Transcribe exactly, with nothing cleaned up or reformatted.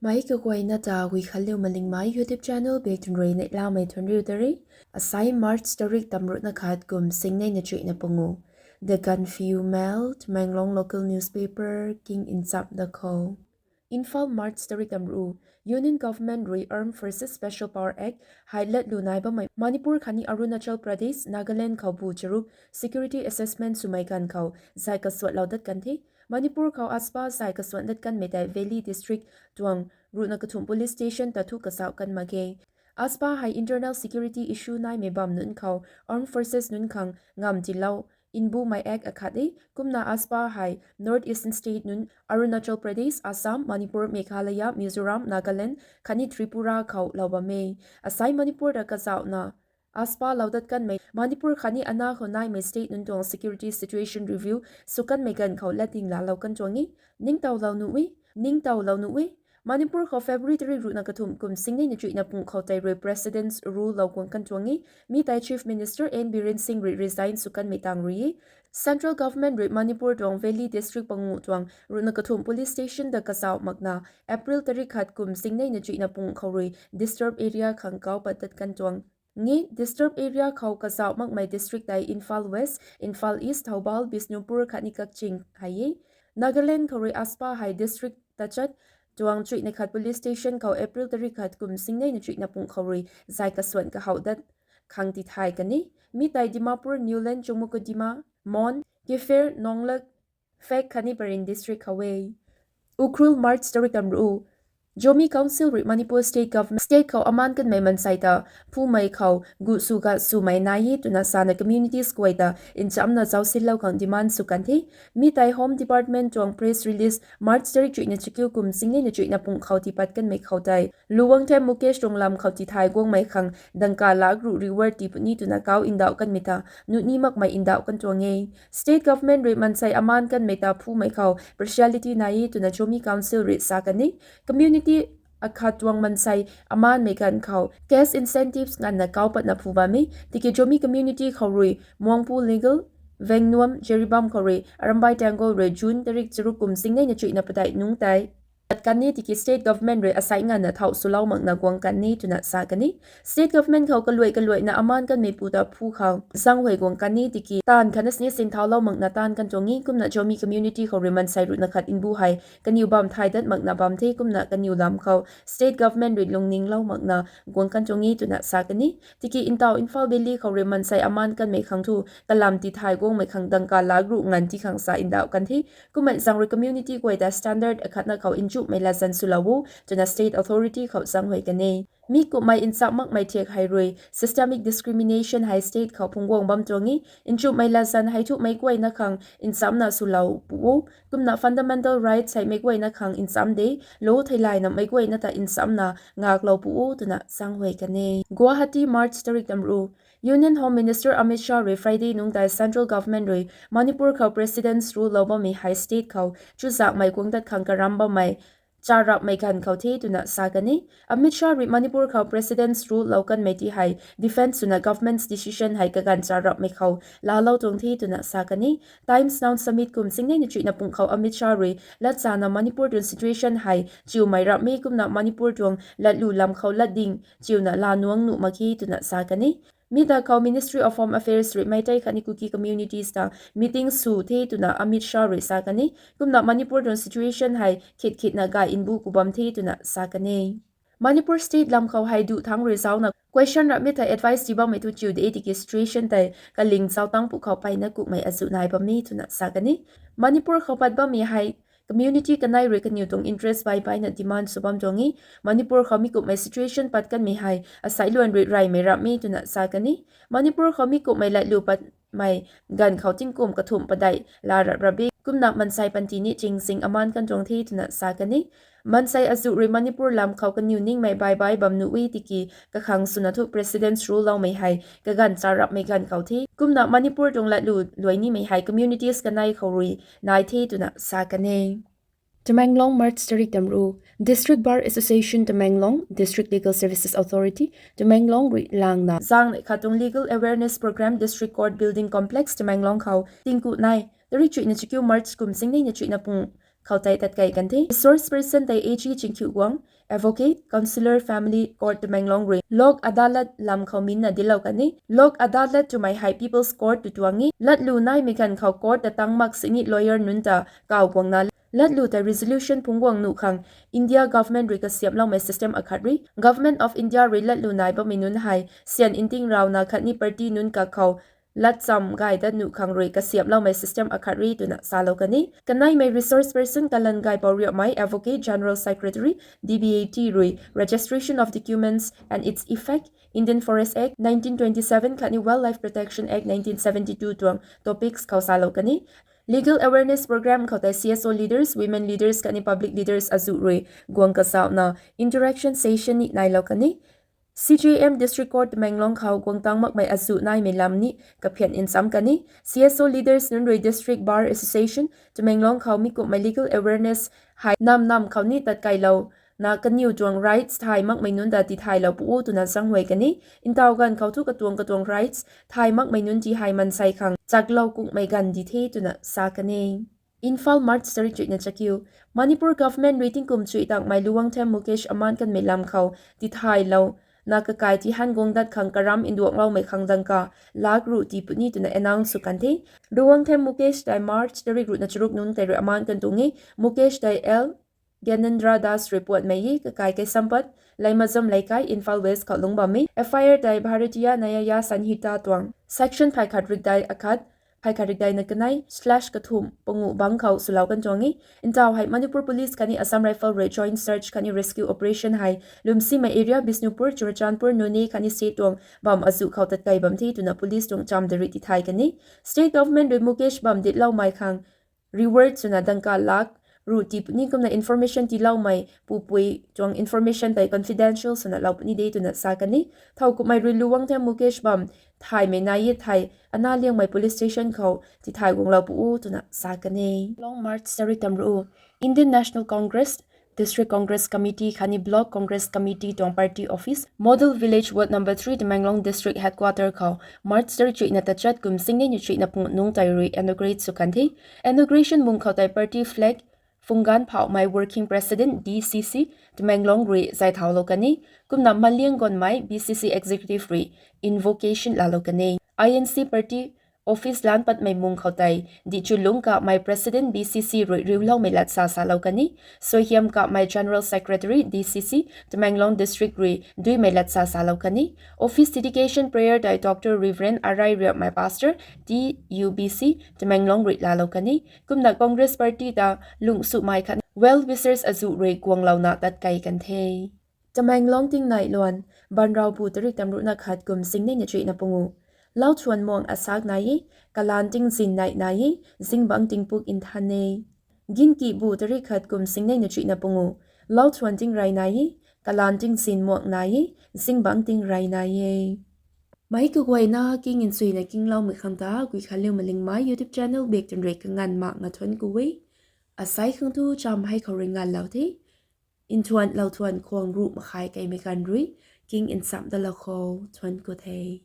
Mei kaguayna ta Guikhanliu Malingmei YouTube channel bek tun rui neihlamei thuanriu ta re. Asai March tarik tamruhna khat kum singnei na chuihna pungu. The Gaanphiu Mail, Tamenglong local newspaper king ncham da khou. Imphal, March tarik tamruh. Union Government rui Armed Forces Special Power Act hei latlu nai bammei Manipur khatni Arunachal Pradesh, Nagaland khou bu charuk security assessment swmei ganv khou zai kasuatlou dat kan the. Manipur khou AFSPA zai kasuan dat kanmei tei Valley District tuang ruhna kathumh police station ta thu kazauh kan mak ge. AFSPA hei internal security issue naimei bam nunc khou Armed Forces nunc khang ngamv tilou nbumei act akhat e. Kumna AFSPA hei North Eastern State nunc Arunachal Pradesh, Assam, Manipur, Meghalaya, Mizoram, Nagaland khatni Tripura khou lou bam e. Asai Manipur ta kazauhna AFSPA lou dat kanmei Manipur khatni ana khou naimei state nunc tuang security situation review sw kanmei ganv khou latding laalou kan tuang e. Ningtowlou nuh e, ningtowlou nuh e. Manipur khou February tarik ruhna kathumh kum singnei na chuihna pung khou tei rui President's Rule lou guang kan tuang e. Mi tei Chief Minister N Biren Singh rui resign sw kanmei tang rui e. Central Government rui Manipur tuang Valley District panguh tuang ruhna kathumh police station ta kazauh makna April tarik khat kum singnei na chuihna pung khou rui disturb area khang kau pat tat kan tuang e. Disturb area khou kazauh makmei district tei Imphal West, Imphal East, Thoubal, Bishnupur khatni Kakching hei e. Nagaland khou rui AFSPA hei district tachat tuang chuihna khat police station khou April tarik khat kum singnei na chuihna pung khou rui zai kasuan kahouh dat khang tithay kan e. Mi tei Dimapur, Niuland, Chumukedima, Mon, Kiphire, Nonglak, Phek khatni Peren district khou e. Ukhrul, March tarik tamruh. Zomi Council rui Manipur State Government state khou amaan kanmei mansei ta phumei khou gu sw ga swmei nai e twna sana communities guay ta nchamna zausinlou khang demand sw kan the. Mi tei Home Department tuang press release March tarik chuihna chakiu kum singnei na chuihna pung khou tiipat kanmei khou tei Luwangthem Mukesh tuang lam khou tithay guangmei khang dangka lak ruh reward tii puni twna kau ndauh kanmei ta nuh ni makmei ndauh kan tuang e. State government rui mansei amaan kanmei ta phumei khou partiality nai e twna Zomi Council rui sa kan e. Community akhat tuang mansei amaanmei ganv khou cash incentives nganvna kau patna phu bam e. Tiki Zomi community khou rui Muangpu Legal, Vengnuam, Jiribam khou rui Arambai Tenggol rui June tarik charuk kum singnei na chuihna padeih nungc tei pat kan e tiki state government rui asei nganvna thau swlou makna guang kan e twna sa kan e. State government khou kaluai kaluaina amaan kanmei pu ta phu khou zaenghuay guang kan e tiki taanv khatna sini sinthauclou makna taanv kan tuang e. Kumna Zomi community khou rui mansei ruhna khat mbu hei kaniw bam thay dat makna bam the. Kumna kaniw lam khou state government rui lungninglou makna guang kan tuang e twna sa kan e. Tiki ntau Imphal Valley khou rui mansei amaan kanmei khang thu kalam tithay guangmei khang dangka lak ruh nganv ti khang sa ndauh kan the. Kummei zaeng rui community guay ta standard akhatna khou nchumhmei latzan swlou o twna state authority khou zaenghuay kan e. Mi kummei nchamh makmei thiak hei rui systemic discrimination hei state khou phungc guang bam tuang e. Nchumhmei latzan hei thumei guayna khang nchamna swlou pu o. Kumna fundamental rights hei meic guayna khang ncham de, law theilayna meic guayna ta nchamna ngaklou pu o twna zaenghuay kan e. Guwahati, March tarik tamruh. Union Home Minister Amit Shah rui Friday nungc tei central government rui Manipur khou President's Rule lou bammei hei state khou chuzakmei guang dat khang karam bammei charapmei ganv khou the twna sa kan e. Amit Shah rui Manipur khou President's Rule lou kanmei ti hei defend swna government's decision hei kaganv charapmei khou laalou tuang the twna sa kan e. Times Now Summit kum singnei na chuihna pung khou Amit Shah rui latzana Manipur tuang situation hei chiumei rapmei kumna Manipur tuang latlu lam khou latding chiuna laa nuang nuh mak khe twna sa kan e. Mi ta khou Ministry of Home Affairs rui Meitei khatni Kuki communities ta meeting sw the twna Amit Shah rui sa kan e. Kumna Manipur tuang situation hei khit khitna gay mbu ku bam the twna sa kan e. Manipur state lam khou hei duh thangc rui zauna question rapmei ta advice tii bammei thu chiu de tiki situation tei kaling zau tangc pu khou peyna kukmei azuh nai bam e twna sa kan e. Manipur khou pat bammei hei community kanei rui kaniw tuang interest bai baina demand sw bam tuang e. Manipur khou mi kummei situation pat kanmei hei asei luan rui reymei rapmei twna sa kan e. Manipur khou mi kummei latlu patmei ganv khou tingkum kathumh padeih laa rap rap e. Kumna mansei panty ni chingzing amaan kan tuang the twna sa kan e. Mansei azuh rui Manipur lam khou kaniw ningmei bai bai bam nuh e tiki kakhang swna thu President's Rule loumei hei kaganv charapmei ganv khou the. Kumna Manipur tuang latlu luai nimei hei communities kanei khou rui nai the twna sa kan e. Tamenglong, March tarik tamruh. District Bar Association Tamenglong, District Legal Services Authority Tamenglong rui langna zaeng neih khat tuang Legal Awareness Programme District Court Building Complex Tamenglong khou tingku nai tarik chuihna chakiu March kum singnei na chuihna pung khou tei tatkei kan the. Resource person tei A G Chingkhiu Guang, Advocate, Councillor Family Court Tamenglong rui Lok Adalat lam khou minna dilou kan e. Lok Adalat twmei hei People's Court tw tuang e. Latlu naimei ganv khou court ta tang mak sini lawyer nunc ta kaw guangna latlu tei resolution phungc guang nuh khang India government rui kasiamhloumei system akhat rui, Government of India rui latlu nai bammei nunc hei syan nting rauna khatni party nunc kakhou latcham gay dat nuh khang rui kasiamhloumei system akhat rui twna salou kan e. Kaneimei resource person Kalan Gay Pouriamei, Advocate General Secretary, D B A T rui Registration of Documents and Its Effect, Indian Forest Act nineteen twenty-seven khatni Wildlife Protection Act nineteen seventy-two tuang topics khou salou kan e. Legal awareness program khou tei C S O leaders, women leaders khatni public leaders azuh rui guang kazauhna interaction session ni nailou kan e. C J M District Court Tamenglong khou guang tang makmei azuh naimei lam ni kaphian ncham kan e. C S O leaders nunc rui District Bar Association Tamenglong khou mi kumhmei legal awareness hei nam nam khou ni tatkeilou na kaniw tuang rights thay makmei nunc ta tithaylou pu o twna zaenghuay kan e. Ntaw ganv khou thu katuang katuang rights thay makmei nunc tihei mansei khang chaklou kungmei ganv di the twna sa kan e. Imphal, March tarik chuihna chakiu. Manipur government rui tingkum chuih tangmei Luwangthem Mukesh aman kanmei lam khou tithaylou na kakai tihan guang dat khang karam nduangloumei khang dangka lak ruh tii puni twna announce sw kan the. Luwangthem Mukesh tei March tarik ruhna charuk nungc tei rui aman kan tuang e. Mukesh tei L Gyanendra Das rui puatmei e, kakai Keisampat, Leimajam Leikai, Imphal West khou lungc bam e. F I R tei Bharatiya Nyaya Sanhita tuang section phay khat rikdai akhat, phay khat rikdai na kanei slash kathumh panguh bangc khou swlou kan tuang e. Ntaw hei Manipur Police khatni Assam Rifle rui joint search khatni rescue operation hei Lumsimei area, Bishnupur, Churachandpur, Noney khatni state tuang bam azuh khou tatkei bam the twna police tuang cham de rui tithay kan e. State government rui Mukesh bam ditloumei khang reward swna dangka lak ruh tii puni kumna information tiiloumei pupui tuang information tei confidential swna lou puni de twna sa kan e. Thow kumhmei rui Luwangthem Mukesh bam thaymei nai e thei ana liangmei police station khou tithay guanglou pu o twna sa kan e. Long March tarik tamru. Indian National Congress, District Congress Committee khatni Block Congress Committee tuang party office, Model Village Ward number three, Tamenglong District Headquarter khou March tarik chuihna tachat kum singnei na chuihna panguh nungc tei rui inaugurate sw kan the. Inauguration mung khou tei party flag phungganv phauhmei Working President D C C Tamenglong rui zay thaulou kan e. Kumna maliang ganmei B C C Executive rui invocation laalou kan e. I N C party office lan patmei mung khou tei, Dihchulung Kamei President B C C rui riuloumei latsa salou kan e, Suaihiam Kamei General Secretary D C C Tamenglong District rui duimei latsa salou kan e. Office dedication prayer tei Doctor Reverend Arai Riapmei Pastor T U B C Tamenglong rui laalou kan e. Kumna Congress Party ta lungh sumei khatni well wishers azuh rui guanglouna tatkei kan the. Tamenglong tingnai luan, Banrau bu tarik tamruhna khat kum singnei na chuihna panguh. Lauthuan muang asak nai e, kalaan tingzin nai nai e, zingbangc tingpuk nthan e. Ginki bu tarik khat kum singnei na chuihna panguh. Lauthuan tingrey nai e, kalaan tingzin muang nai e, zingbangc tingrey nai e. Meic kaguayna king nchuina kingloumei khang ta Guikhanliu Malingmei YouTube channel bak twn rui kanganv makna thuanc ku e. Asei khang tu cham hei khou rui nganvlou the. Nthuan lauthuan khwang ruh makhai keimei ganv rui king nchamh dalou khou thuanc ku the.